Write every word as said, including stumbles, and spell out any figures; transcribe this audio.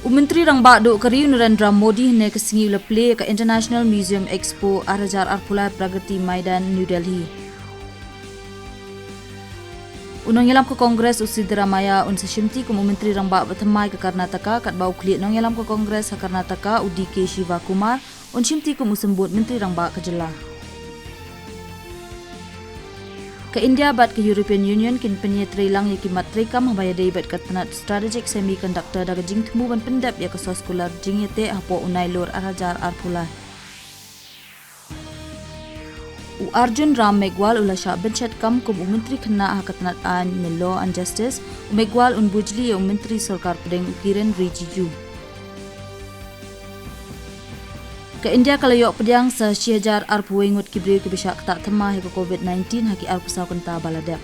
U Myntri Rangbah Duh ka Ri u Narendra Modi hynne ka sngi u la plie ïa ka International Museum Expo ar hajar arphew lai Pragati Maidan, New Delhi. U nongïalam ka Congress u Siddaramaiah un sa shimti kum u Myntri Rangbah ba thymmai ka Karnataka, katba u khlieh nongïalam ka Congress ha Karnataka u D K Shivakumar un shimti kum u symbud Myntri Rangbah ka jylla. Ka India bad ka European Union kin pynïatreilang ïa ki mat treikam haba ïadei bad ka tnat strategic semiconductor da ka jingthmu ban pyndep ïa ka soskular jingïateh hapoh u Nailur ar hajar arphew lai. U Arjun Ram Meghwal u la shah bynshet kam kum u Myntri Khynnah ha ka tnat aiñ ne Law and Justice. U Meghwal un bujli ïa u Myntri Sorkar Pdeng u Kiren Rijiju. Ka India ka la ïoh pdiang sa shi hajar arphew wei ngut ki briew kiba shah ktah thymmai ha ka COVID nineteen ha ki arphew saw kynta ba la dep.